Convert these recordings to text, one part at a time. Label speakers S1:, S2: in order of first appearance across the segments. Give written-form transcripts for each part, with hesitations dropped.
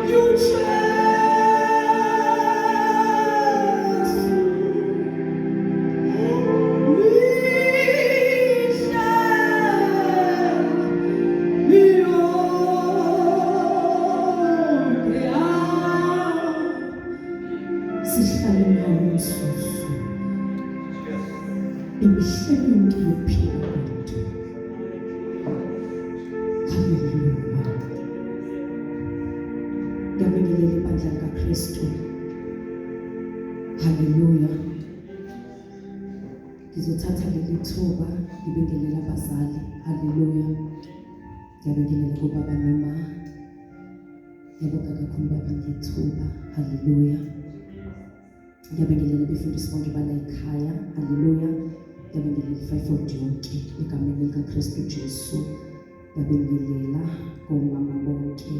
S1: uJesu mihle yonke sihlale nawo umzuzu emihleni yonke yokuphila kwethu. Haleluya. Ngiyabingelela ibandla likaKristu. Haleluya. Ngizothatha leli thuba ngibingelele abazali. Haleluya. Ngiyabingelela kubaba noma. Ngiyabonga kakhulu baba ngethuba. Haleluya. Ngiyabingelela befundisi bonke bala ekhaya. Haleluya. Ngiyabingelela i-fivefold yonke egameni likaKristu Jesu. Ngiyabingelela komama bonke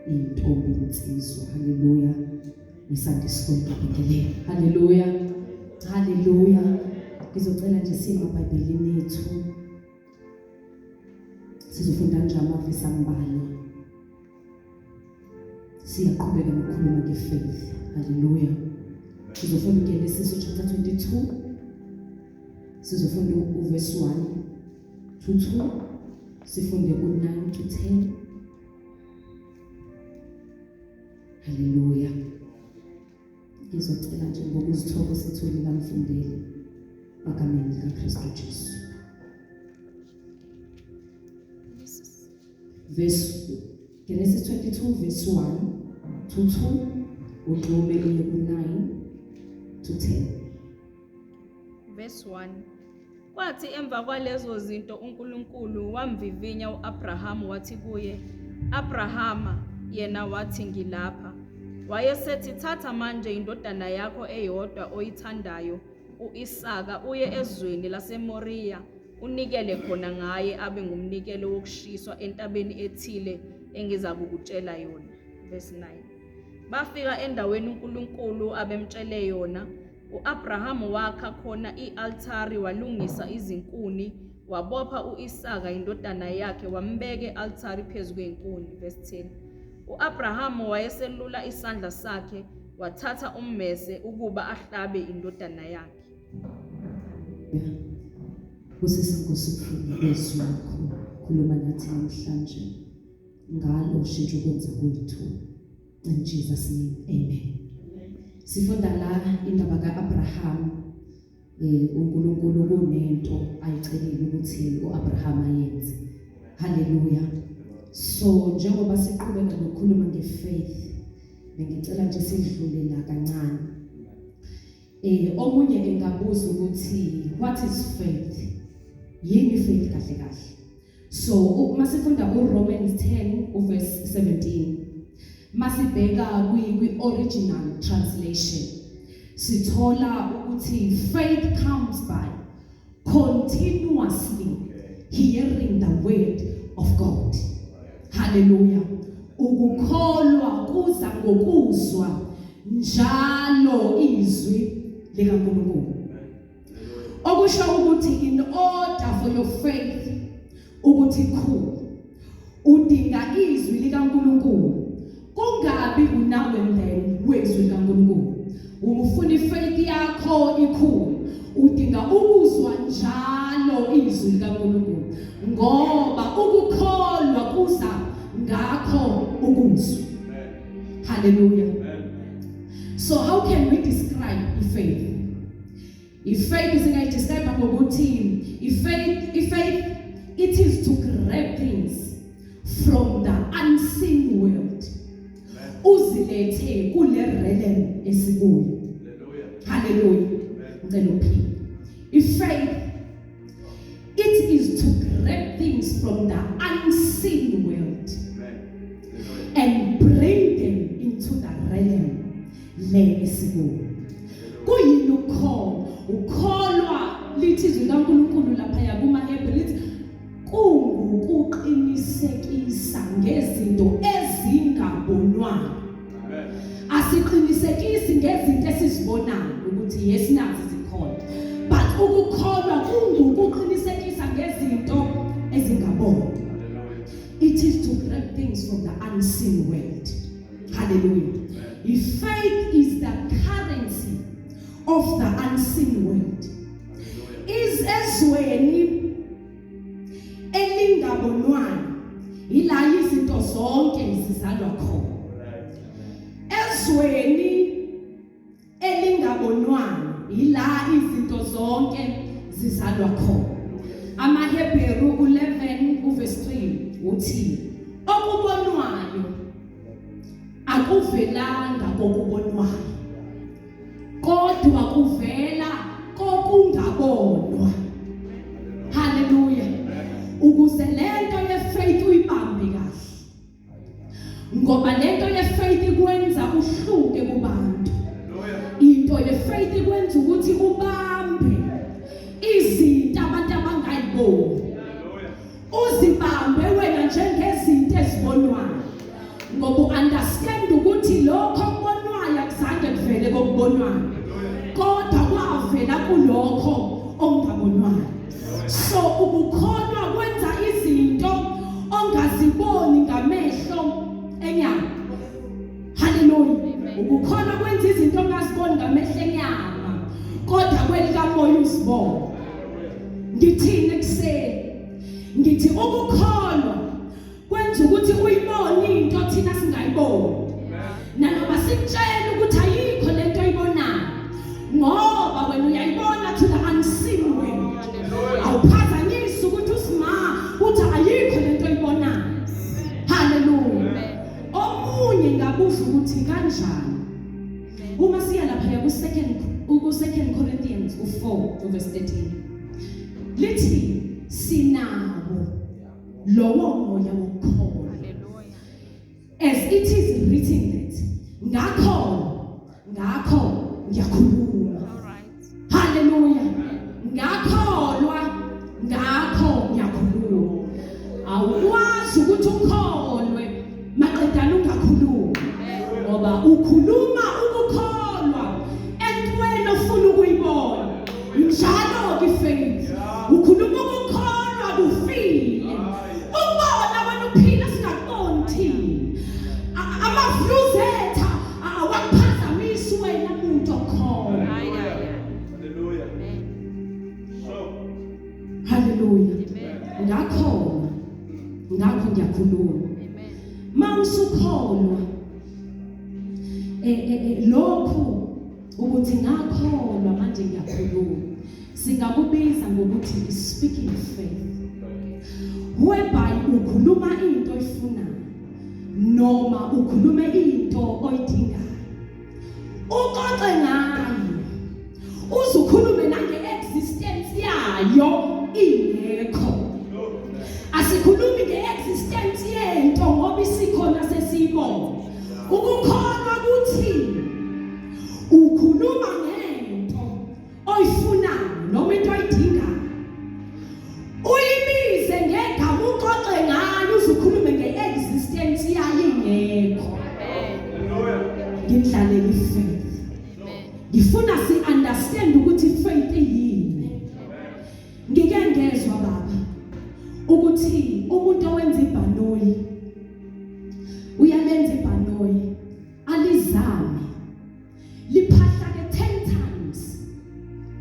S1: intombi insizwa. Haleluya. Nesunday school ngiyabingelela. Haleluya. Haleluya. Ngizocela nje sime eBhayibhelini ethu. Sizofunda nje amavesi ambalwa. Siyaqhubeka nokukhuluma ngefaith. Haleluya. Sizofunda uGenesis chapter 22. Sizofunda uverse 1 to 2. Sifunde u9 to 10. Haleluya. Ngizocela nje ngokuzithoba sithole lamfundeli egameni likaKristu Jesu. Verse Genesis 22 verse 1 to 2 ugxume uye ku-9 to 10.
S2: Verse 1 Kwathi emva kwalezo zinto uNkulunkulu wamvivinya u-Abrahamu wathi kuye, Abrahama, yena wathi, Ngilapha. Wayesethi, Thatha manje indodana yakho eyodwa oyithandayo, u-Isaka, uye ezweni laseMoriya, unikele khona ngaye abe ngumnikelo wokushiswa entabeni ethile engizakukutshela yona. Verse 9. Bafika endaweni uNkulunkulu abemtshele yona. U-Abrahamu wakha khona i-altare walungisa izinkuni, wabopha u-Isaka indodana yakhe wambeka e-altare phezu kwezinkuni. Verse 10. U-Abrahamu wayeselula isandla sakhe wathatha ummese ukuba ahlabe indodana yakhe.
S1: Busisa Nkosi ukufunda kwezwi lakho, khuluma nathi namhlanje ngalo ushintsho ukwenza kwethu. In Jesus name, amen. Sifunda la indaba kaAbraham uNkulunkulu kunento ayicelile ukuthi uAbraham ayenze. Haleluya. So njengoba siqhubeka nokukhuluma ngefaith, bengicela nje sidlule la kancane. Omunye engabuza ukuthi what is faith? Yini faith kahle kahle? So uma sifunda uRomans 10 uverse 17 masibheka kwi original translation sithola ukuthi faith comes by continuously hearing the word of God. Hallelujah. Ukukholwa kuza ngokuzwa njalo izwi likaNkulunkulu. Okusho ukuthi in order for your faith ukuthi ikhule udinga izwi likaNkulunkulu kungabi unawe then wezwi likaNkulunkulu. Uma ufuna ifaith yakho ikhule udinga ukuzwa njalo izwi likaNkulunkulu ngoba ukukholwa kuza ngakho ukuzwa. Hallelujah. So how can we describe ifaith? Ifaith singayidescribe ngokuthi ifaith it is to grab things from the unseen world uzilethe kule realm esikuyo. Hallelujah. Ngicela uphile. Ifaith it is to grab things from the unseen world and bring them into the realm le esikuyo. Kuyini ukukholwa? Ukholwa lithi izwi likaNkulunkulu lapha kumaHebrew lithi kungukuqinisekisa ngezinto ezingabonwayo. Asiqinisekisi ngezinto esizibonayo ukuthi yes nazi zikhona, but ukukholwa kungukuqinisekisa ngezinto ezingabonwa. It is to grab things from the unseen world. Hallelujah. Faith is the currency of the unseen world. Is ezweni elingabonwayo ila izinto zonke zizalwa khona. Ezweni elingabonwayo ila izinto zonke zizalwa khona. AmaHebheru 11 uverse 3 uthi okubonwayo akuvelanga kokubonwayo, kodwa kuvela kokungabonwa. Haleluya. Ukuze lento yefaith uyibambe kahle, ngoba lento yefaith ikwenza uhluke kubantu. Into yefaith ikwenza ukuthi ubambe izinto abantu abangayiboni, uzibambe wena njengezinto ezibonwayo, ngoba uunderstand ukuthi lokho okubonwayo akuzange kuvele kokubonwayo, kodwa kwavela kulokho okungabonwayo. So ukukholwa kwenza izinto ongaziboni ngamehlo enyama. Haleluya. Ukukholwa kwenza izinto ongaziboni ngamehlo enyama, kodwa kwelikamoya uzibona. Ngithini ekuseni? Ngithi ukukholwa kwenza ukuthi uyibone into thina singayiboni, nanoma sikutshela ukuthi ayikho lento oyibonayo, ngoba wena uyayibona to the unseen world. Awuphazanyisi ukuthi usima uthi ayikho lento oyibonayo. Haleluya. Omunye ngabuza ukuthi kanjani uma siya lapha ku second Corinthians u4 verse 13, lithi sinawo lowo moya wokukholwa.
S2: Hallelujah.
S1: As it is written that ngakho ngiyakhuluma.
S2: All right.
S1: Haleluya. Ngakholwa, ngakho ngiyakhuluma. Awukwazi ukuthi ukholwe maqedana ungakhulumi, ngoba ukhuluma ukukholwa entweni ofuna ukuyibona. Njalo ke faith ukhuluma ukukholwa kufile ubona wena uphila, singakuboni thina. Ama-views ethu awakuphazamisi wena muntu okholwa.
S2: Hayi, hayi.
S3: Hallelujah.
S2: Amen.
S3: Sure.
S1: Haleluya.
S2: Amen.
S1: Ngakholwa, ngakho ngiyakhuluma.
S2: Amen.
S1: Mawusukholwa, lokhu ukuthi ngakholwa manje ngiyakhuluma, singakubiza ngokuthi is speaking faith, whereby ukhuluma into oyifunayo noma ukhulume into oyidingayo, uxoxe ngayo, uzukhulume nange-existence yayo ingekho. Asikhulumi nge-existence yento ngoba isikhona, sesiyibona. Ukukholwa kuthi ukhuluma ngento oyifunayo noma into oyidingayo, uyibize ngegama, uxoxe ngayo, uzukhulume nge-existence yayo ingekho.
S3: Hallelujah.
S1: Ngidlalela i-faith.
S2: Amen.
S1: Ngifuna si-understand ukuthi faith yini. Ngike ngezwa, baba, ukuthi umuntu owenza ibhanoyi uyalenza ibhanoyi, alizame, liphahlake 10 times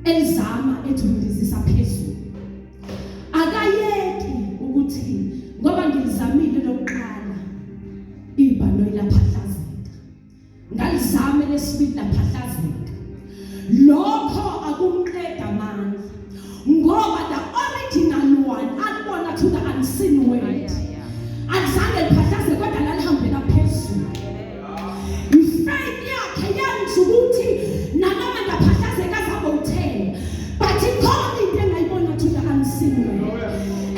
S1: elizama, ethi undizisa phezulu. Akayeki ukuthi ngoba ngilizamile lokuqala ibhanoyi laphahlazeka, ngalizame lesibili laphahlazeka. Lokho akumqeda amandla, ngoba the original one alibona to the unseen world
S2: Hayi, hayi.
S1: alizange liphahlaze, kodwa lalihambela phezulu. Ifaith yakhe yenza ukuthi nanoma ngaphahlazeka zabe u-10, but ikhona into engayibona to the unseen world,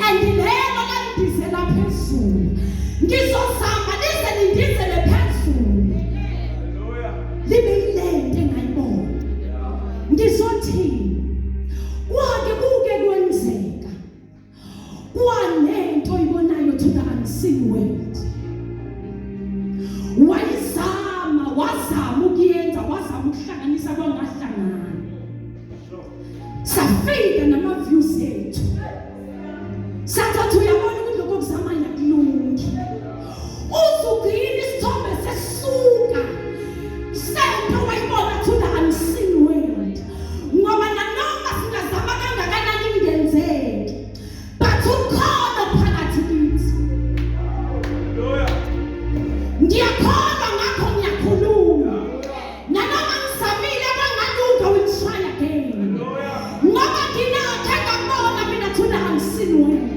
S1: and lelo landizela phezulu. Ngizozama lize lindizele phezulu.
S3: Hallelujah.
S1: Libe yilento engayibona. Ngizothi kwake kuke kwenzeka kwanento oyibonayo to the unseen world, wayizama, wazama ukuyenza, wazama ukuhlanganisa, kwangahlangana. Safika nama views ethu, sathatha, uyabona ukuthi lokho kuzama akulungi, uzugcina isithombe sesisuka. Ngiyakholwa ngakho ngiyakhuluma. Nanoma ngizamile kwangalunga, will try again. Ngoba nginakho engakubona mina to the unseen world.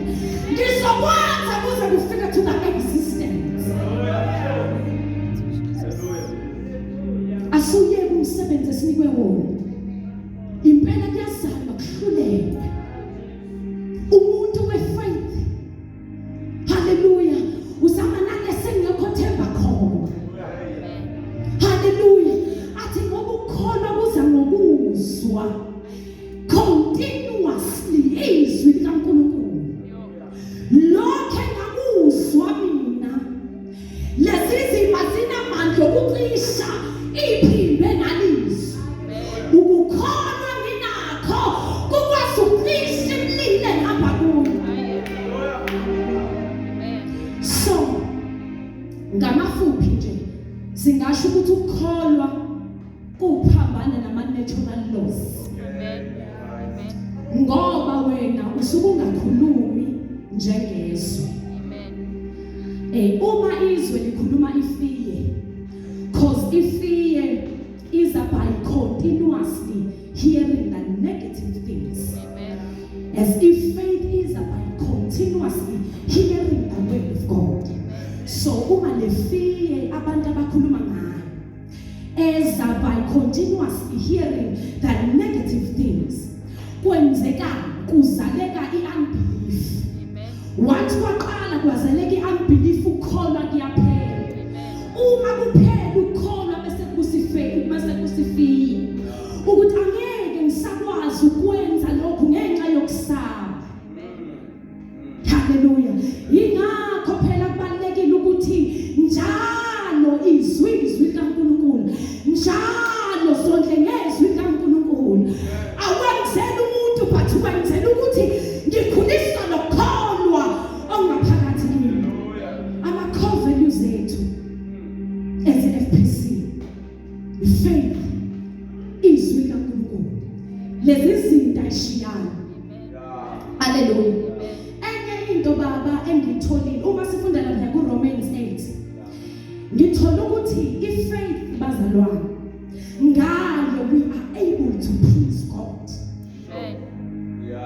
S1: Ngizokwenza kuze kufike to the existence. Asuyeke umsebenzi esinikwe wona. Impela kuyazama kuhlulekwe. Umuntu we-faith, haleluya, uzama nalesengekho themba khona. Haleluya. Athi ngoba ukukholwa kuza ngokuzwa continuously izwi likaNkulunkulu. Lokho engakuzwa mina, lezi zima zinamandla okucisha iphimbo engalizwa. Ukukholwa nginakho kukwazi ukucisha imlilo engihamba kuyo. So ngamafuphi nje singasho ukuthi ukukholwa kuphambana nama natural laws. Ngoba wena usuke ungakhulumi njengezwe. Uma izwe likhuluma i-fear, cause i-fear is by continuously hearing the negative things, as if faith is by continuously hearing the word of God. So uma le fear abantu abakhuluma ngayo eza by continuously hearing the negative things, kwenzeka kuzaleka i-unbelief. Once kwaqala kwazaleka i-unbelief, ukukholwa kuyaphela. Uma kuphela ukukholwa, bese kusife bese kusi-fear ukuthi angeke ngisakwazi ukwenza lokhu ngenxa yokusaba. Haleluya. Ingakho phela kubalekile ukuthi njalo izwi likaNkulunkulu, njalo sondle ngezwi likaNkulunkulu. Awenzela umuntu, but wenzela ukuthi ngikhulisa lokholwa ongaphakathi kimi. Ama core values ethu as FPC, faith, izwi likaNkulunkulu, lezi zinto ayishiyana. Haleluya. Enye into baba engitholile uma sifunda lapha ku Romans 8, ngithola ukuthi i-faith, bazalwane, ngayo we are able to please God.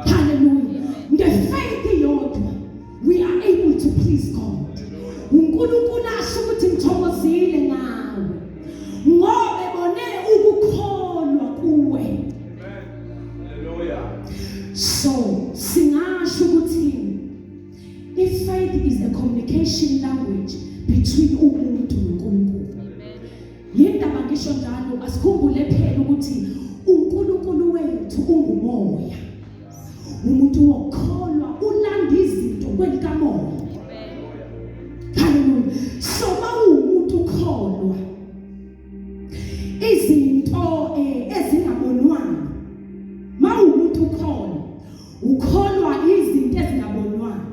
S1: Hallelujah. Nge-faith yodwa we are able to please God. uNkulunkulu asho ukuthi ngithokozile ngawe ngoba ebone ukukholwa kuwe.
S3: Hallelujah.
S1: So singasho ukuthi i-faith is a communication language between umuntu noNkulunkulu. Yindaba ngisho njalo, asikhumbule phela ukuthi uNkulunkulu wethu ungumoya. Umuntu wokukholwa ulanda izinto kwelikamoya. Hallelujah. So mawumuntu ukholwa izinto ezingabonwayo, mawumuntu ukholwa, ukholwa izinto ezingabonwayo,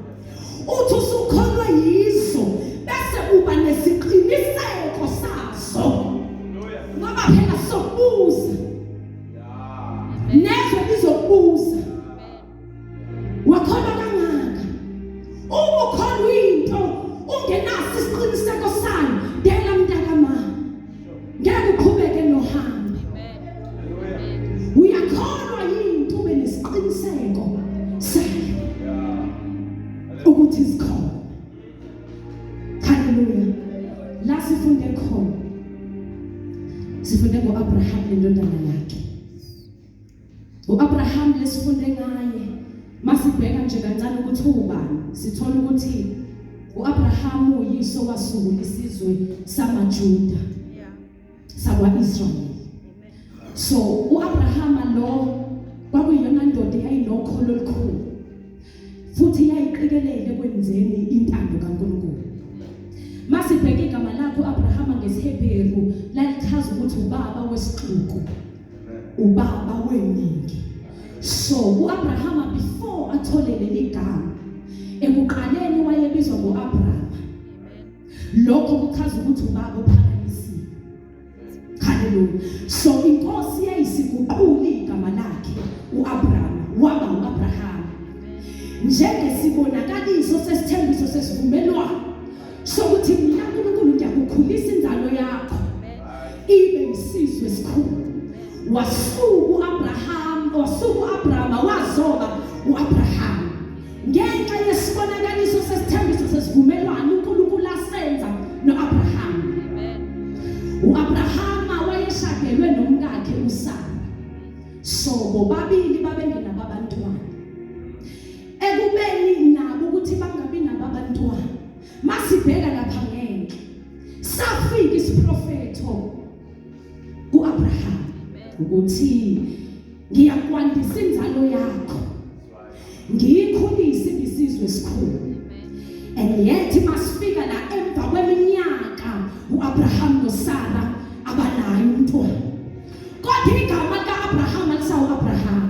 S1: uthi usukholwa yizo bese uba nesiqiniseko sazo.
S3: Hallelujah.
S1: Ngoba phela sokubuza, nezwe lizokubuza, wakholwa kangaka? Uma ukholwa into ungenaso isiqiniseko sayo, dela mntakama, ngeke uqhubeke nohambo.
S3: Hallelujah.
S1: Uyakholwa yinto ube nesiqiniseko sayo ukuthi sikhona. Haleluya. La sifunde khona, sifunde ngoAbraham nendodana yakhe. uAbraham lesifunde ngaye, masibheka nje kancane ukuthi ubani, sithola ukuthi uAbraham uyise wasungula isizwe samaJuda sakwaIsrael. So uAbraham lo kwakuyiyona ndoda eyayinokholo olukhulu futhi yayiqikelele kwenzeni intando kaNkulunkulu. Masibheke igama lakhe uAbraham ngesiHebheru, lalichaza ukuthi ubaba wesixuku, ubaba weningi. So uAbraham before athole leli gama, ekuqaleni wayebizwa ngoAbraham. Lokho kuchaza ukuthi ubaba ophakanyisiwe. Haleluya. So inkosi yayisiguqula igama lakhe uAbraham waba uAbraham njengesibonakaliso sesithembiso sesivumelwano sokuthi mina uNkulunkulu ngiyakukhulisa. Wasuka uAbraham, wasuka uAbraham wazoba uAbraham ngenxa yesibonakaliso sesithembiso sesivumelwano uNkulunkulu asenza noAbraham.
S2: Amen.
S1: uAbrahama wayeshadelwe nomkakhe uSara. So bobabili babengenabo abantwana. Ekubeni nabo ukuthi bangabi nabo abantwana, masibheka lapha ngenhla, safika isiprofetho kuAbraham ukuthi ngiyakwandisa inzalo yakho, ngiyikhulise isizwe esikhulu. And yet masifika la emva kweminyaka, uAbraham noSara abanayo umntwana, kodwa igama likaAbraham alisawu Abraham,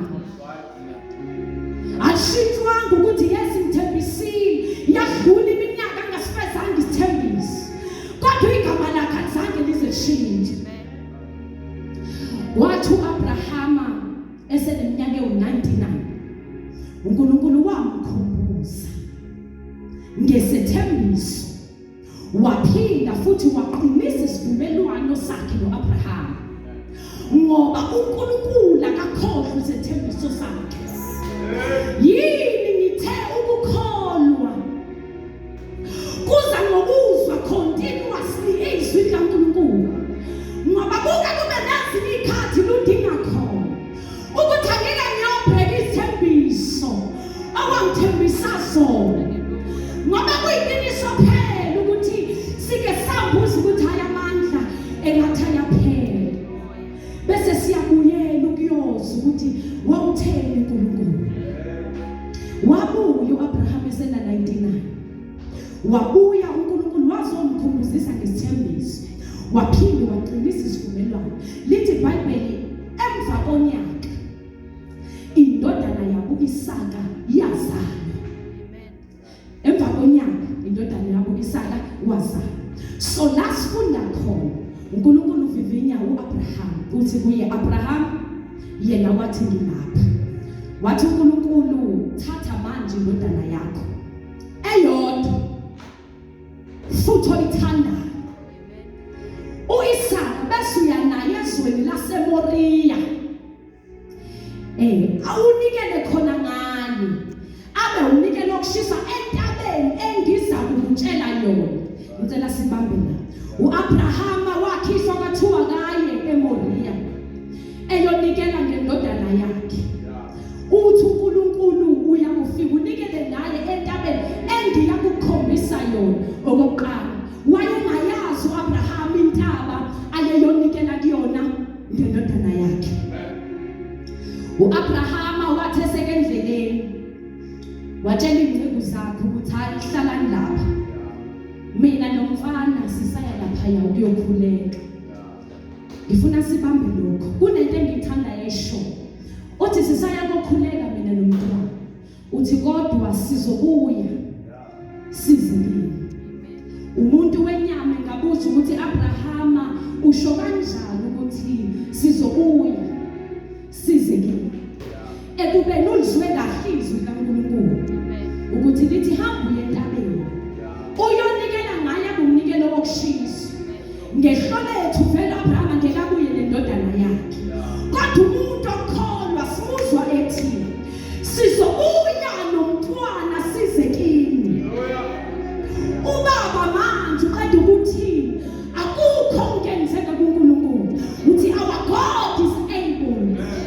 S1: ashintshwanga ukuthi yes, ngithembisile. Yadlula iminyaka angasifezanga isithembiso, kodwa igama lakhe alizange lize lishintshe. Wathi uAbrahama eseneminyaka ewu99, uNkulunkulu wamkhumbuza ngesethembiso, waphinda futhi waqinisa isivumelwano sakhe noAbraham, ngoba uNkulunkulu akakhohlwa isethembiso sakhe. Yini ngithe ukukholwa kuza ngokuzwa continuously izwi likaNkulunkulu, ngoba kuke kube nezinye izikhathi ludinga khona ukuthi angike ngiyobheka izithembiso owangithembisa zona, ngoba kuyiqiniso phela ukuthi sike sambuza ukuthi hayi, amandla engathi ayaphela, bese siyabuyela ukuyoza ukuthi wawutheni uNkulunkulu. Wabuya uAbraham esena 99, wabuya uNkulunkulu wazomkhumbuzisa ngesithembiso, waphinde waqinisa isivumelwano. Lithi iBhayibheli emva konyaka indodana yabo Isaka yazalwa. Emva konyaka indodana yabo Isaka wazalwa. So la sifunda khona, uNkulunkulu uvivinya uAbraham, uthi kuye, "Abraham." Yena wathi, "Ngilapha." Wathi uNkulunkulu, "Thatha manje indodana yakho eyodwa futhi oyithandayo, uIsaka, bese uya naye ezweni laseMoriya, awunikele khona ngayo, abe unikele okushisa entabeni engiza kukutshela yona." Ngicela sibambe la. uAbrahama wakhishwa kwathiwa kaye eMoriya eyonikela ngendodana yakhe. Uthi uNkulunkulu uyakufika unikele ngaye entabeni engiyakukhombisa yona. Okokuqala, wayengayazi uAbraham intaba ayeyonikela kuyona ngendodana yakhe. uAbrahama wathi esekendleleni watshela izinceku zakhe ukuthi, "Hayi, hlalani lapha, mina nomfana sisaya laphaya ukuyokhuleka." Ngifuna sibambe lokho. Kunento engithanda yayisho, uthi, "Sisaya kokhuleka mina nomntwana," uthi, "kodwa sizobuya size kini." Umuntu wenyama engabuza ukuthi, "Abrahama, usho kanjani ukuthi sizobuya size kini, ekubeni ulizwe kahle izwi likaNkulunkulu ukuthi lithi hamba uye entabeni uyonikela ngaye kumnikelo wokushiswa?" Ngehlo lethu vele Abraham ngeke abuye nendodana yakhe, kodwa umuntu okholwa simuzwa ethi, "Sizobuya nomntwana size kini." Ubaba manje uqeda ukuthi akukho okungenzeka kuNkulunkulu. Uthi our God is able,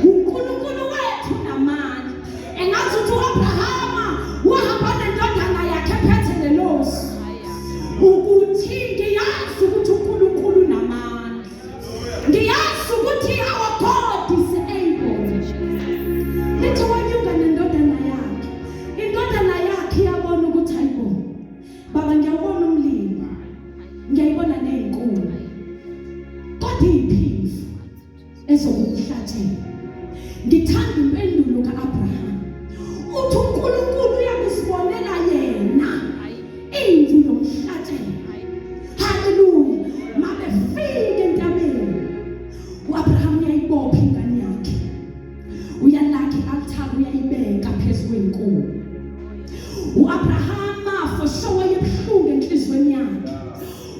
S1: uNkulunkulu wethu namandla. Engathi uthi uAbrahama wahamba nendodana yakhe ephethe lelosi ukuthi ngiyazi ukuthi uNkulunkulu unamandla, ngiyazi ukuthi our God is able. Lithi wanyuka nendodana yakhe. Indodana yakhe iyabona ukuthi, "Hayibo baba, ngiyawubona umlilo, ngiyayibona nezinkuni, kodwa iphi ezokuhlatshela?" Ngithanda impendulo kaAbraham, uthi uNkulunkulu uyakusibonela yena imvu yomhlatshelo. Haleluya! Mabefika entabeni, uAbraham uyayibopha ingane yakhe, uyalakha ialtar, uyayibeka phezulu kwenkuni. uAbrahama for sure wayebuhlungu enhlizweni yakhe,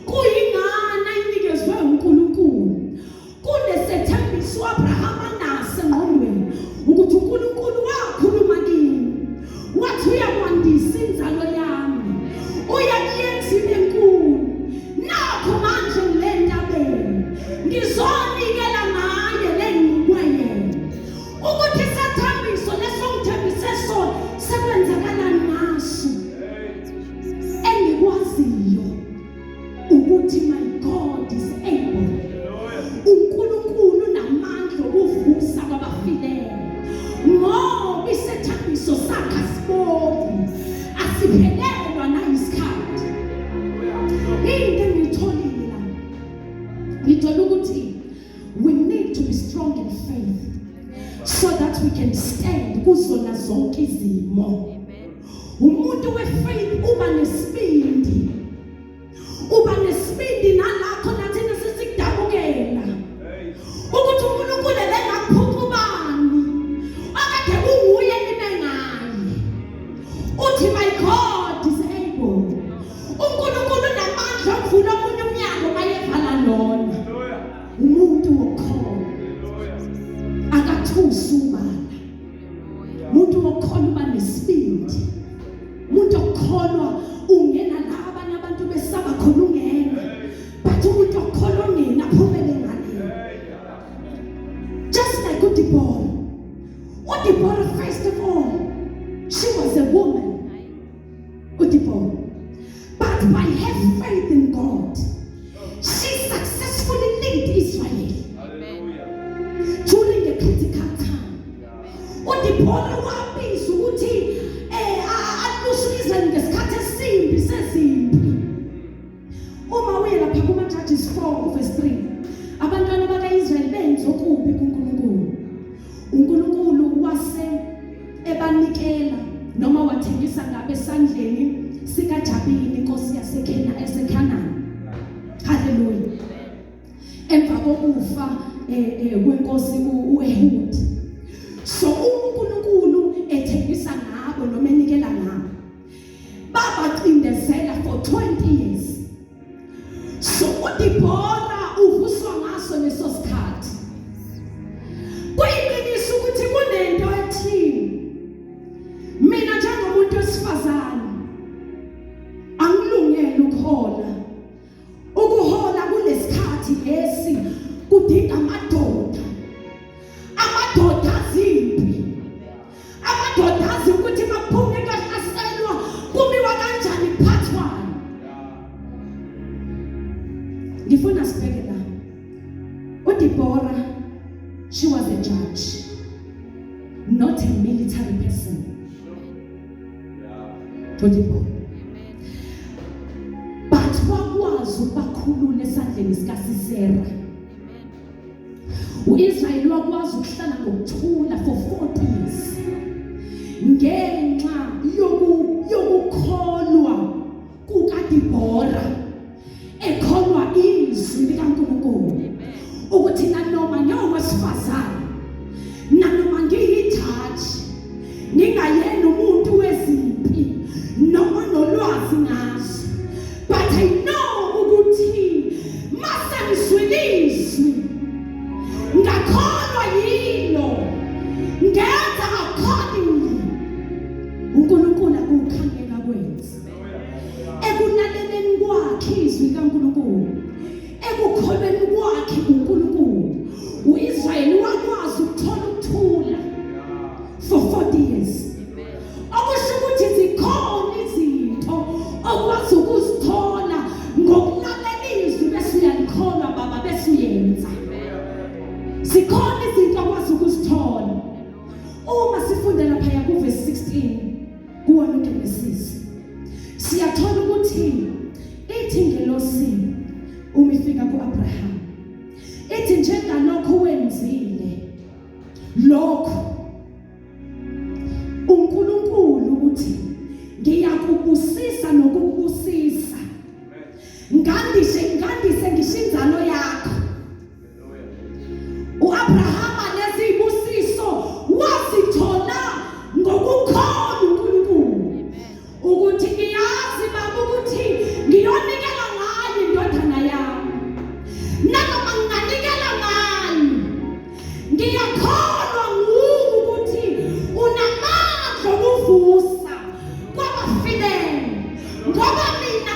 S1: kuyingane ayinikezwe uNkulunkulu, kunesethembiso uAbraham. Ukuthi my God is able. UNkulunkulu unamandla okuvusa kwabafileyo. Ngoba isethembiso sakhe asiboni. Asiphelelwa nayisikhathi. Into engiyitholile la. Ngithola ukuthi we need to be strong in faith so that we can stand kuzona zonke izimo.
S2: Amen.
S1: Umuntu wefaith uba nesibindi. Uba nesibindi nalakho nathina sisikudabukela. Ukuthi uNkulunkulu ebengakuphuca ubani akade kunguye nime ngaye. Uthi my God is able. uNkulunkulu unamandla okuvula omunye umnyango mayevala lona. Umuntu wokukholwa akathusi ubala. Umuntu wokukholwa uba nesibindi. Umuntu okukholwa ungena la abanye abantu besaba khona ungena. But umuntu okukholwa ungena aphumele ngale. Just like uDeborah. uDeborah, first of all, she was a woman. uDeborah. But by her faith in God, she successfully led Israel during a critical time. uDeborah wabizwa ukuthi aluse uIsrael ngesikhathi esimbi sezimpi. Uma uye lapha kuma Judges 4 verse 3, abantwana bakaIsrael benza okubi kuNkulunkulu. uNkulunkulu wase ebanikela noma wathengisa ngabe esandleni sikaJabini inkosi yaseKhena eseKhanani. Hallelujah. Emva kokufa kwenkosi uEhud. So uNkulunkulu ethengisa ngabo noma enikela ngabo. Babacindezela for 20 years. So uDeborah uvuswa ngaso leso sikhathi. Kuyiqiniso ukuthi kunento ethini. Mina njengomuntu wesifazane angilungele ukuhola. Ukuhola kulesikhathi lesi kudinga amadoda. Amadoda azimpi. Amadoda azi ukuthi makuphuma into ehlaselwa kumiwa kanjani kuphathwana. Ngifuna sibheke la. uDeborah, she was a judge, not a military person. uDeborah. But wakwazi ukubakhulula esandleni sikaSisera. uIsrael wakwazi ukuhlala ngokuthula for 40 years. Ngenxa yokukholwa kukaDeborah, ekholwa izwi likaNkulunkulu ukuthi nanoma ngiyowesifazane, nanoma ngiyijaji, ngingayena umuntu wezimpi noma nolwazi ngazo, but I know ukuthi mase ngizwile izwi, ngakholwa yilo, ngenza accordingly, uNkulunkulu akukhangela kwenza. Ekulaleleni kwakhe izwi kaNkulunkulu, ekukholweni kwakhe uNkulunkulu, uIsrael wakwazi ukuthola ukuthula for 40 years. Okusho ukuthi zikhona izinto okwazi ukuzithola ngokulalela izwi bese uyalikholwa baba bese uyenza. Zikhona izinto okwazi ukuzithola. Uma sifunda lapha kuverse 16 kuwona uGenesis, siyathola ukuthi ithi ingelosi uma ifika kuAbraham ithi, njengalokho wenzile lokho, uNkulunkulu uthi ngiyakubusisa nokukubusisa, ngandise ngisho inzalo yakho. uAbrahama lezi zibusiso wazithola ngokukholwa uNkulunkulu ukuthi ngiyazi baba ukuthi ngiyonikela ngayo indodana yami, nanoma nginganikela ngayo, ngiyakholwa nguwe ukuthi unamandla okuvusa kwabafileyo, ngoba mina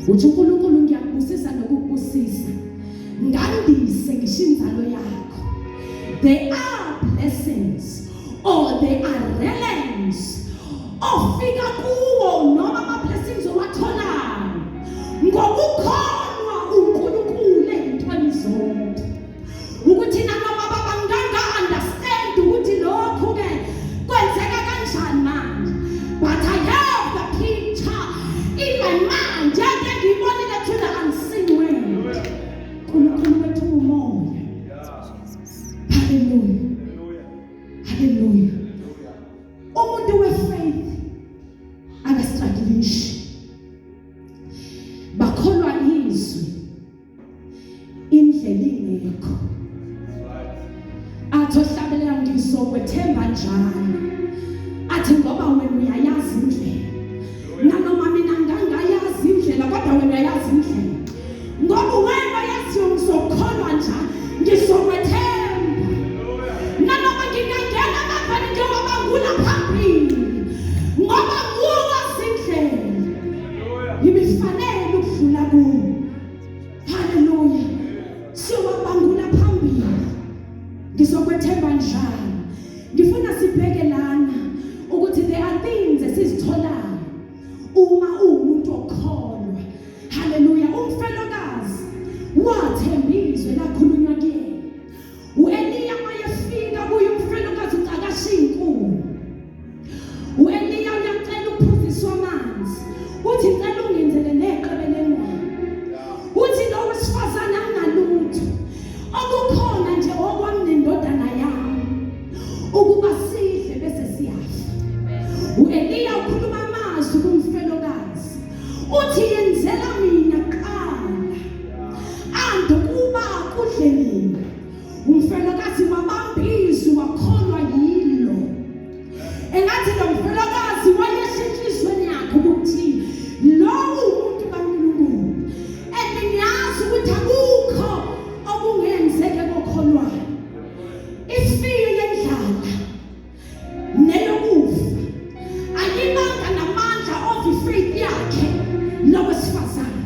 S1: Uthi uNkulunkulu ngiyakubusisa nokukubusisa, ngandise ngisho inzalo yakho. There are blessings or there are realms ofika kuwo noma ama blessings owatholayo ngokukholwa uNkulunkulu ezintweni zonke, ukuthi nanoma baba nganga understand ukuthi lokhu ke kwenzeka kanjani manje, but I have the picture in my mind yake ngiyibonile to the unseen world. uNkulunkulu wethu umoya. Hallelujah. Hallelujah. Umuntu we-faith akastruggleishi. Bakholwa izwi indlela ingekho. Athi ohlabelela, "Ngizokwethemba njalo," athi, "ngoba wena uyayazi indlela. Nanoma mina ngangayazi indlela, kodwa wena uyayazi indlela. Ngoba wena yaziyo, ngizokholwa njalo, ngizokwethemba. Nanoma ngingangena amaveni, ngiyowabangula phambili, ngoba nguwe wazi indlela." Ibifanele ukudlula kuwo. Haleluya. Siyowabangula phambili, ngizokwethemba njalo. Ngifuna sibheke lana ukuthi there are things esizitholayo uma uwumuntu okholwa. Haleluya. Umfelokazi wathembizwe lakhulunywa kuyena. uEliya mayefika kuye umfelokazi ucakasha inkulu. uEliya uyacela ukuphuziswa amanzi, uthi, "Ngicela ungenzele neqebe lengwane." Uthi lo wesifazane, "Angalutho, okukhona nje okwami nendodana yami ukuba sidle bese siyafa." uEliya ukhuluma amazwi kumfelokazi, uthi, "Yenzela mina kuqala andukuba kudle nina." Umfelokazi wabamba izwi, wakholwa yilo. Engathi lo mfelokazi wayesho enhliziyweni yakhe ukuthi lo umuntu kaNkulunkulu and ngiyazi ukuthi akukho okungenzeke kokholwayo. Ifiyo yendlala neyokufa ayibanga namandla of faith yakhe lo wesifazane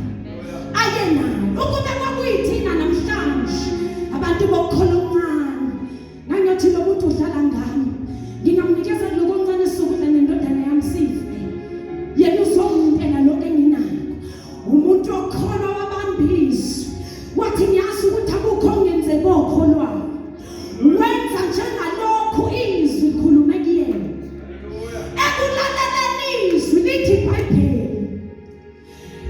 S1: ayenayo. Ukube kwakuyithina namhlanje abantu bokukholwa okuncane, ngangathi lo muntu udlala ngami, ngingamnikeza lokho okuncane sokudla nendodana yami sife, yena uzongintela lokho enginakho. Umuntu okholwa wabambizwe, wathi, "Ngiyazi ukuthi akukho okungenzeka okholwayo." Wenza njengalokhu izwi likhulume kuyena. Ekulaleleni izwi, lithi iBhayibheli,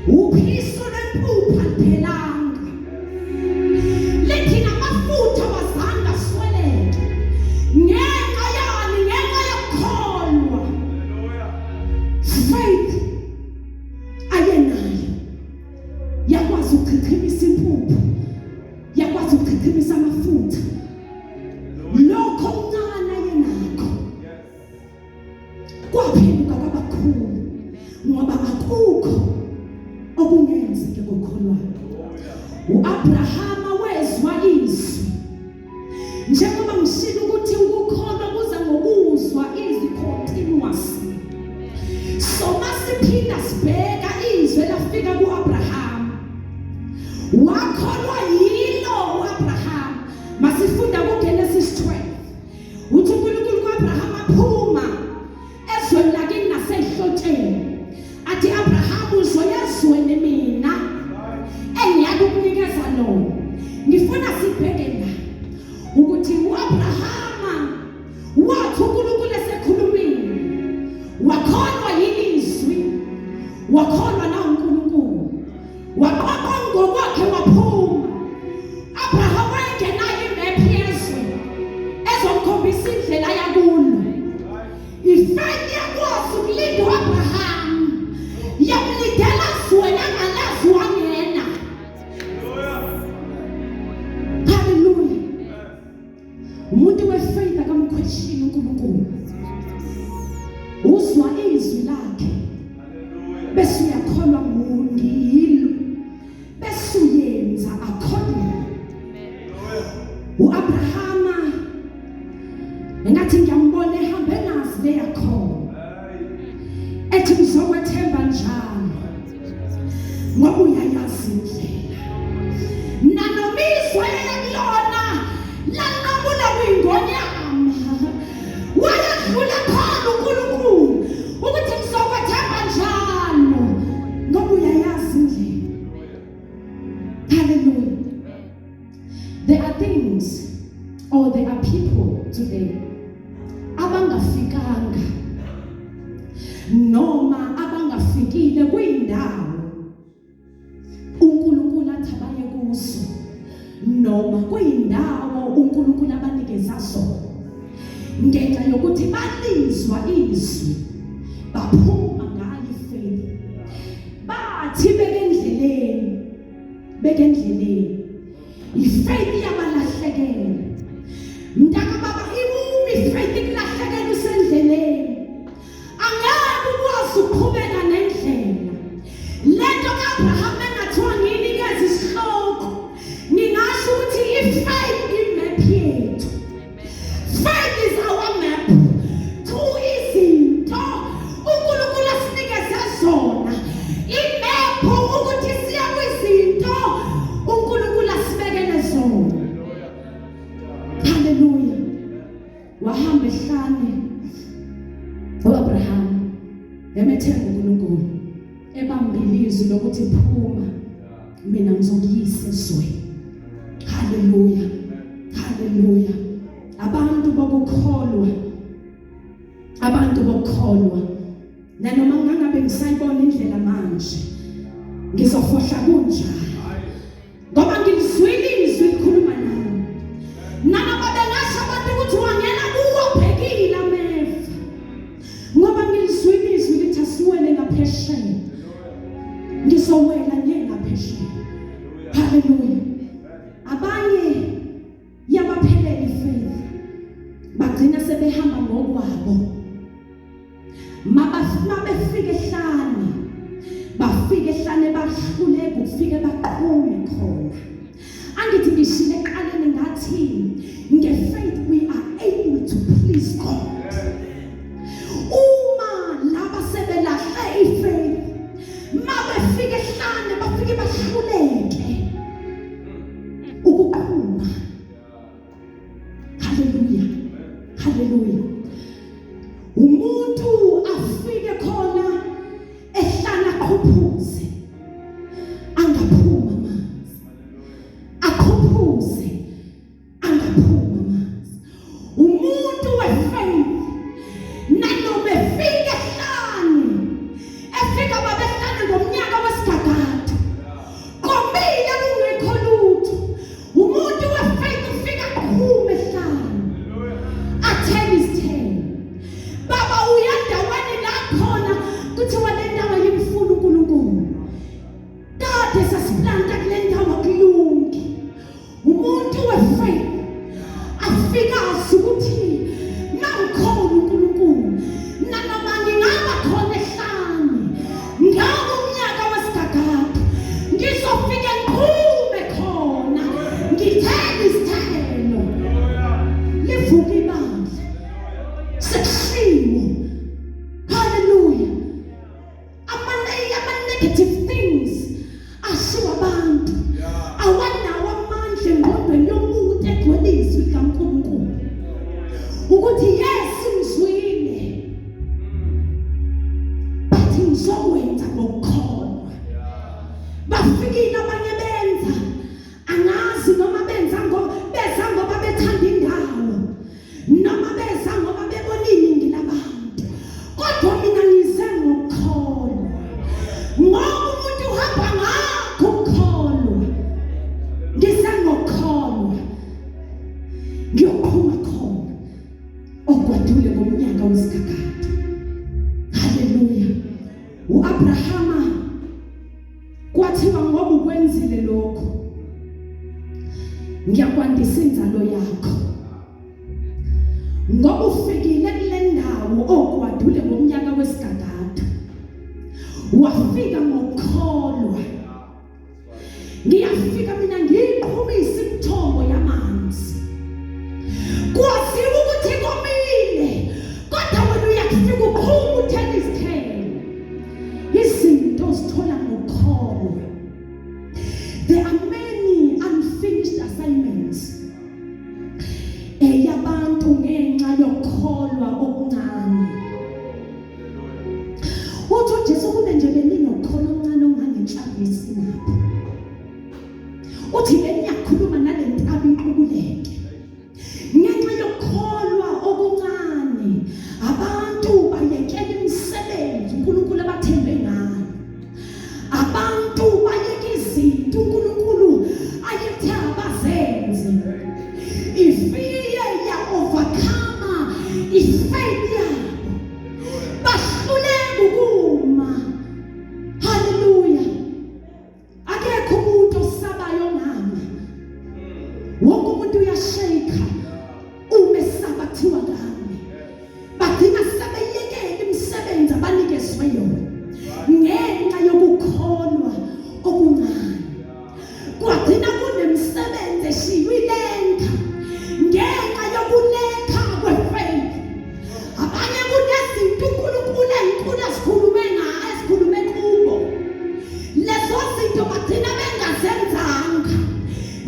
S1: uphiso lwempuphu aliphelanga, lithi namafutha wazange asweleke. Ngenxa yani? Ngenxa yokukholwa. Faith ayenayo yakwazi ukuchichimisa impuphu, yakwazi ukuchichimisa amafutha, lokho okuncane ayenakho kwaphenduka kwabakhulu, ngoba akukho okungenzeke kokholwayo. uAbrahama wezwa izwi. Njengoba ngishilo ukuthi ukukholwa kuza ngokuzwa izwi continuously, so masiphinda sibheka izwi lafika kuAbraham, wakholwa yilo uAbraham. Masifunda kuGenesis 12, uthi uNkulunkulu kuAbraham, "Phuma ezweni lakini nasehlotsheni." Athi, "Abraham, uzoya ezweni mina engiyakukunikeza lona." Ngifuna sibheke la ukuthi uAbrahama wathi uNkulunkulu esekhulumile, wakholwa yilizwi, wakholwa na uNkulunkulu, waqoqa ngokwakhe, waphuma. Abraham wayengenayo imap yezwe ezomkhombisa indlela yakulo. Ifaith yakwazi ukulinda uAbraham, yamlindela zweni angalazi, wangena. Haleluya. Umuntu wefaith akamquestion uNkulunkulu, uzwa izwi lakhe bese uyakholwa ngiyilo, bese uyenza according. uAbrahama engathi ngiyambona ehamba engazi leyakhona, ethi, "Ngizokwethemba njalo." Ngoba uyayazi indlela. Nanoma izwe kulona lanqamula kwingonyama, wayedlula khona uNkulunkulu ukuthi ngizokwethemba njalo, ngoba uyayazi indlela. Hallelujah. There are things or there are people today abangafikanga noma abangafikile kuyindawo uNkulunkulu athi abaye kuzo, noma kuyindawo uNkulunkulu abanikeza zona, ngenxa yokuthi balizwa izwi, baphuma ngayo ifaith, bathi bekendleleni ifaith yabalahlekela. Mntaka baba, ibumi ifaith kulahlekela usendleleni, angeke ukwazi ukuqhubeka nendlela. Lento kaAbraham engathiwa ngiyinikeza isihloko, ngingasho ukuthi ifaith imap yethu. Faith is our map to izinto uNkulunkulu asinikeze zona, imap ukuthi siya kwizinto uNkulunkulu asibekele zona. Hallelujah. Wahamba ehlane uAbraham, emethemba uNkulunkulu, ebambile izwi lokuthi phuma, mina ngizokuyisa ezweni. Haleluya, haleluya. Abantu bokukholwa, abantu bokukholwa, nanoma ngangabe ngisayibona indlela manje, ngizofohla kunjani, ngoba ngilizwile izwi likhuluma nami. Nanoma bengasho abantu ukuthi wangena kuwo bhekile ameva, ngoba ngilizwile izwi lithi asiwele ngaphesheya, ngizowela nje ngaphesheya. Haleluya. Abanye yabaphelela ifaith, bagcina sebehamba ngokwabo. Mabefika ehlane, bafika ehlane, bahluleka ukufike baqhume khona. Angithi ngishile eqaleni ngathi ngefaith we are able to please God. Uma laba sebelahle ifaith, mabefika ehlane, bafike bahluleke ukuqhuma. Haleluya, haleluya. Umuntu afike khona ehlala, qhuphuze, angaphuma amanzi, aqhuphuze, angaphuma amanzi. Umuntu wefaith, nanoma efika ehlane, efika babehlane ngomnyaka wesigagatho, komile, kungekho lutho, umuntu wefaith ufika qhume ehlane, athele isithelo. Baba, uya endaweni la khona kuthiwa le ndawo yimfuna uNkulunkulu, kade sasiplanta kule ndawo, akulungi. Umuntu wefaith afika azi ukuthi mangikhona uNkulunkulu, nanoma ngingaba khona ehlane ngawo umnyaka wesigagadu, ngizofike ngiqhume khona, ngithele isithelo. Livuka ibandla sekushiwo. Haleluya. Ama negative things ashiwa abantu awanawo amandla engqondweni yomuntu egcwele izwi likaNkulunkulu, ukuthi yes, ngizwile, but ngizokwenza ngokukholwa. Bafikile abanye benza, angazi noma benza ngo beza ngoba bethanda indawo, noma beza ngoba bebona iningi labantu, kodwa mina ngize ngokukholwa, ngoba umuntu uhamba ngakho ukukholwa. Ngize ngokukholwa, ngiyoqhuma khona ogwadule ngomnyaka wesigagadu. Haleluya. uAbrahama kwathiwa, ngoba ukwenzile lokho, ngiyakwandisa inzalo yakho. Ngoba ufikile kule ndawo ogwadule ngomnyaka wesigadathu, wafika ngokukholwa, ngiyafika mina ngiyiqhumisa imithombo yamanzi. Kwaziwa ukuthi komile, kodwa wena uyakufika uqhuma, uthela izithelo. Izinto ozithola ngokukholwa. bahluleke. Ngenxa yokukholwa okuncane abantu bayekela imisebenzi uNkulunkulu abathembe ngayo. Abantu bayeka izinto uNkulunkulu ayethe abazenze. Ifear ya overcome ifaith yabo. Bahluleka ukuma. Hallelujah. Akekho umuntu osabayo ngami. Wonke umuntu uyashake uma esaba kuthiwa ngami. Bagcina sebeyekela imisebenzi abanikezwe yona ngenxa yokukholwa okuncane. Kwagcina kunemisebenzi eshiywe ilenka ngenxa yokulekha kwefaith. Abanye kunezinto uNkulunkulu ezinkulu azikhulume ngayo ezikhulume kubo. Lezo zinto bagcina bengazenzanga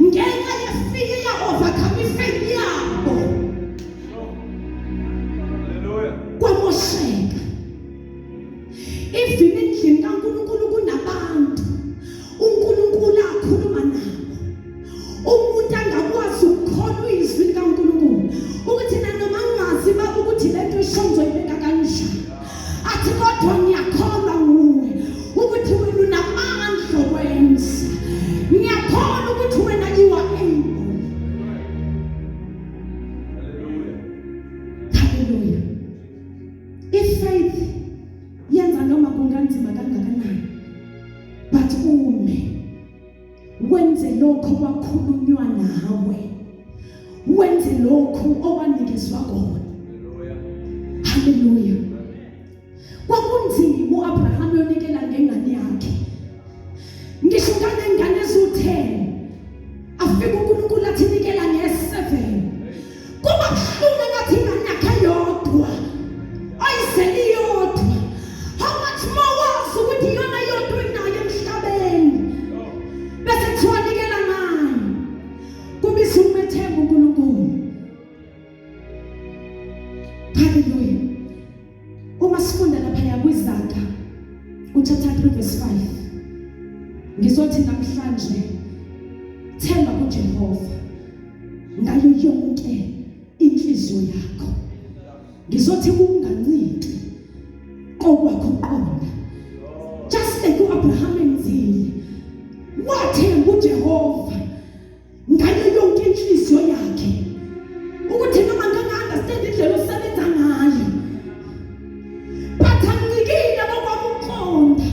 S1: ngenxa yefear ya overcome ifaith yabo.
S3: Hallelujah.
S1: Kwamosheka. Even endlini kaNkulunkulu kunabantu uNkulunkulu akhuluma nabo. Umuntu angakwazi ukukholwa izwi likaNkulunkulu ukuthi nanoma ngingazi baba ukuthi lento isho ngizoyibeka kanjani. Athi kodwa ngiyakholwa nguwe ukuthi wena unamandla okwenza. Ngiyakholwa ukuthi wena you are able.
S3: Hallelujah.
S1: Hallelujah. Ifaith yenza noma kunganzima kangakanani but ume wenze lokho kwakhulunywa nawe, wenze lokho owanikezwa kona.
S3: Hallelujah.
S1: Haleluya. Kwakunzima uAbraham yonikela ngengane yakhe. Ngisho kanengane ezu10 afika uNkulunkulu athi nikela nge7. Kuba buhlungu engathi ingane yakhe yodwa ayizeli yodwa. How much more wazi ukuthi iyona yodwa inayo emhlabeni. Bese kuthiwa nikela ngayo. Kubiza umethemba uNkulunkulu. Hallelujah. Uma sifunda lapha kwiZaga uchapter 3 verse 5 ngizothi namhlanje themba kuJehova ngayo yonke inhliziyo yakho. Ngizothi kunganciki kokwakho uqonda. Just like uAbraham enzile, wathemba uJehova ngayo yonke inhliziyo yakhe ukuthi noma nginga-understand indlela osebenza ngayo but angincikile kokwami ukuqonda,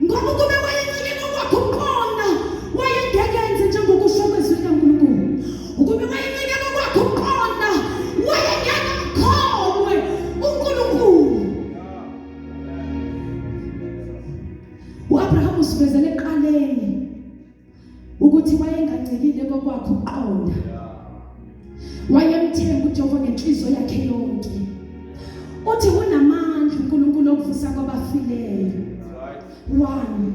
S1: ngoba ukube wayencike kokwakhe ukuqonda wayengeke enze njengokusho kwezwi likaNkulunkulu. Ukube wayencike kokwakhe ukuqonda wayengeke amkholwe uNkulunkulu. UAbraham usivezele eqaleni ukuthi wayengancikile kokwakhe ukuqonda, wayemthemba uJehova ngenhliziyo yakhe yonke. Uthi unamandla uNkulunkulu okuvusa kwabafileyo.
S3: Right.
S1: One,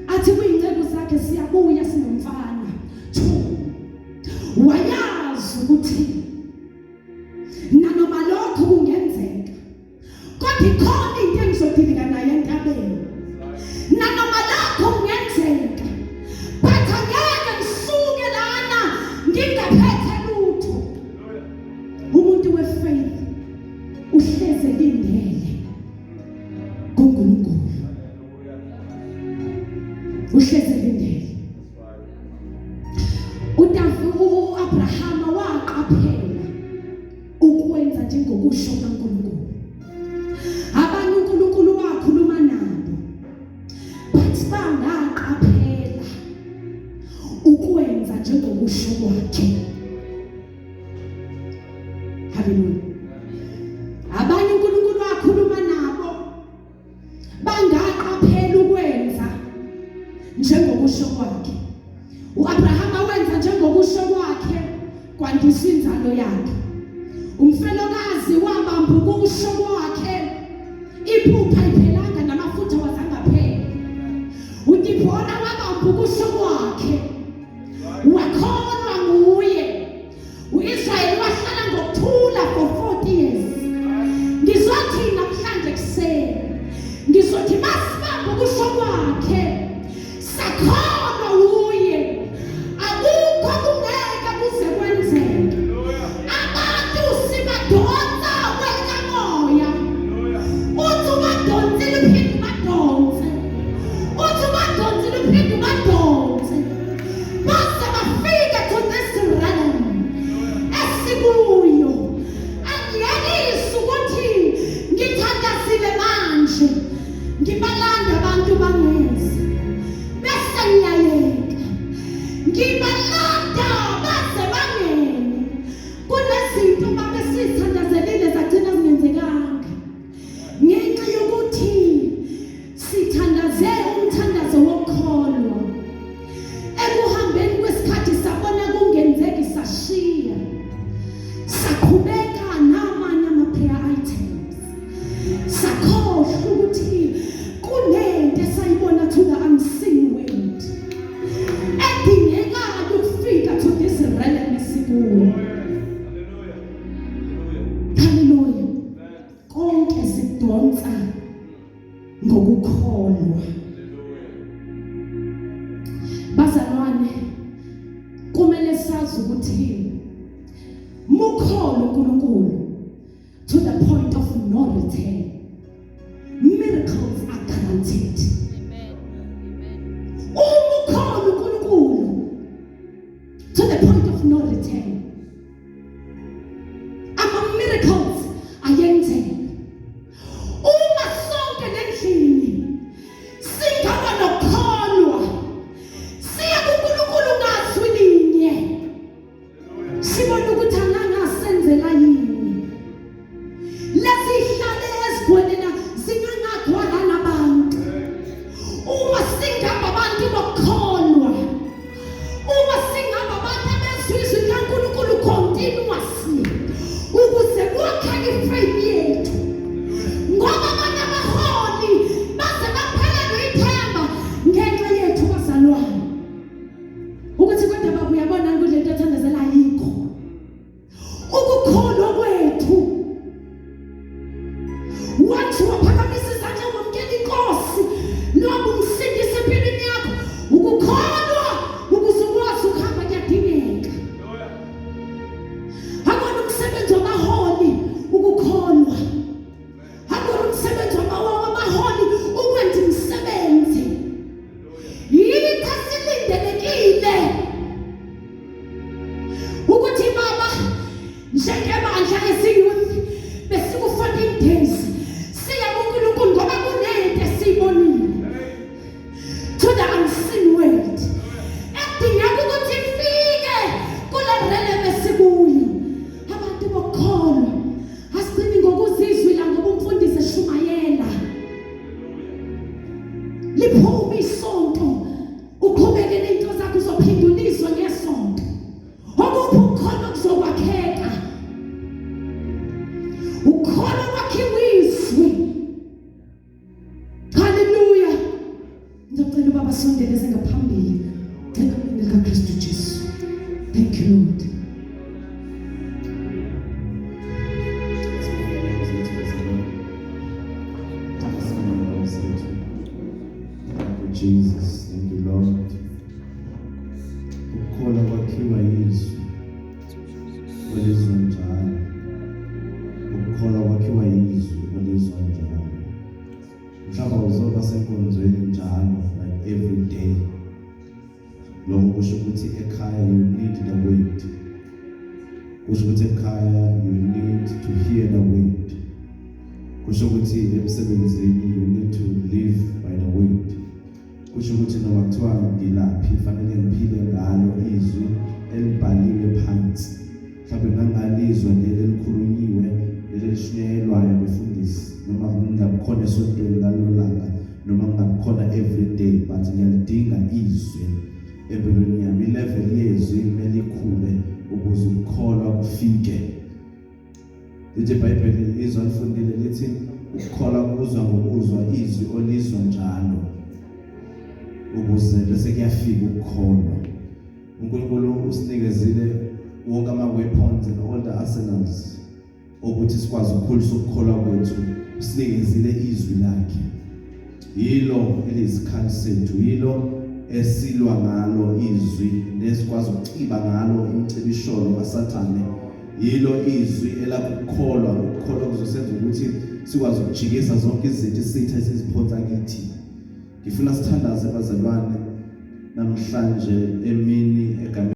S1: athi kuyinceku zakhe siyabuya sinomfana. Two, wayazi ukuthi nanoma lokho kungenzeka kodwa ikhona into engizodilika nayo entabeni. Nanoma lokho kungenzeka but angeke ngisuke lana ngingaphethe lutho. Umuntu wefaith uhleze lindele kuNkulunkulu, uhleze lindele. uDavid uAbraham waqaphela ukwenza njengokusho kaNkulunkulu. Abanye uNkulunkulu wakhuluma nabo but bangaqaphela ukwenza njengokusho kwakhe. Haleluya. Abanye uNkulunkulu wakhuluma nabo bangaqaphela ukwenza njengokusho kwakhe. uAbraham wenza njengokusho kwakhe, kwandiswa inzalo yakhe. Umfelokazi wabamba ukusho kwakhe, iphupha iphelanga namafutha wazangaphela. uDibora wabamba ukusho kwakhe, wakholwa nguye. uIsrayeli wahlala ngokuthula for 40 years. Ngizothi namhlanje kuseni, ngizothi masibamba ukusho kwakhe sakholwa uye, akukho kungeke kuze Sikudonsa ngokukholwa. Bazalwane, kumele sazi ukuthi mukholwa uNkulunkulu to the point of no return, miracles are guaranteed.
S2: Amen. Amen.
S1: Uma ukholwa uNkulunkulu to the point of no return, ama miracles ayenzeka. Uma sonke lendlini singaba nokukholwa, siya kuNkulunkulu ngazwi linye, sibona ukuthi angangasenzela yini. Lesihlale ezigwelela singangagcwala nabantu. Uma singaba abantu bokukholwa, uma singaba abantu abezwa izwi likaNkulunkulu continuously ukuze kwakheke iframe yethu, ngoba abantu abaholi baze baphelelwe ithemba ngenxa yethu, bazalwane, ukuthi kodwa baba, uyabona ukuthi lento ethandazela ayikho. Ukukholwa kwethu, wathi waphakamisa izandla, wamukela inkosi noma umsindisi empilweni yakho, ukukholwa ukuze ukwazi ukuhamba kuyadingeka. Akona umsebenzi wabaholi ukukholwa, akona umsebenzi wabaholi ukwenza imisebenzi. Yithi silindelekile ukuthi baba, njengebandla esiyouth besiku 14 days, siya kuNkulunkulu ngoba kunento esiyibonile to the unseen world ekudingeka ukuthi ifike kule realm esikuyo. Abantu bokukholwa, asigcini ngokuzizwi la ngoba umfundisi eshumayela, liphuma isonto, uqhubeke nento zakho, uzophinduliswa ngesonto. Okuphi ukukholwa kuzokwakheka? Ukukholwa kwakhiwa izwi. Haleluya! Ngicela ubaba sondeleze ngaphambili egameni likaKristu Jesu. Thank you, Lord.
S4: Thank you, Jesus. Thank you, Lord. Ukukholwa kwakhiwa yizwi olizwa njalo. Ukukholwa kwakhiwa yizwi olizwa njalo. Mhlawumbe uzoba senkonzweni njalo, like every day. Lokho kusho ukuthi ekhaya you need the word. Kusho ukuthi ekhaya you need to hear the word. Kusho ukuthi emsebenzini you need to live by the word. Kusho ukuthi noma kuthiwa ngilaphi, fanele ngiphile ngalo izwi elibhaliwe phansi. Mhlawumbe ngangalizwa leli elikhulunyiwe, leli elishunyayelwayo befundisi, noma ngingabikhona esontweni ngalelo langa, noma ngingabikhona every day, but ngiyalidinga izwi empilweni yami. Ilevel yezwi kumele ikhule ukuze ukukholwa kufike. Lithi iBhayibheli, izwi alifundile lithi ukukholwa kuzwa ngokuzwa izwi olizwa njalo, ukuze bese kuyafika ukukholwa. uNkulunkulu usinikezile wonke ama weapons and all the arsenals ukuthi sikwazi ukukhulisa ukukholwa kwethu. Usinikezile izwi lakhe, yilo eliyisikhali sethu, yilo esilwa ngalo izwi, nesikwazi ukuciba ngalo imicibisholo kaSathane. Yilo izwi elakukholwa. Ukukholwa kuzosenza ukuthi sikwazi ukujikisa zonke izinto isitha esiziphonsa kithi. Ngifuna sithandaze, bazalwane, namhlanje emini egameni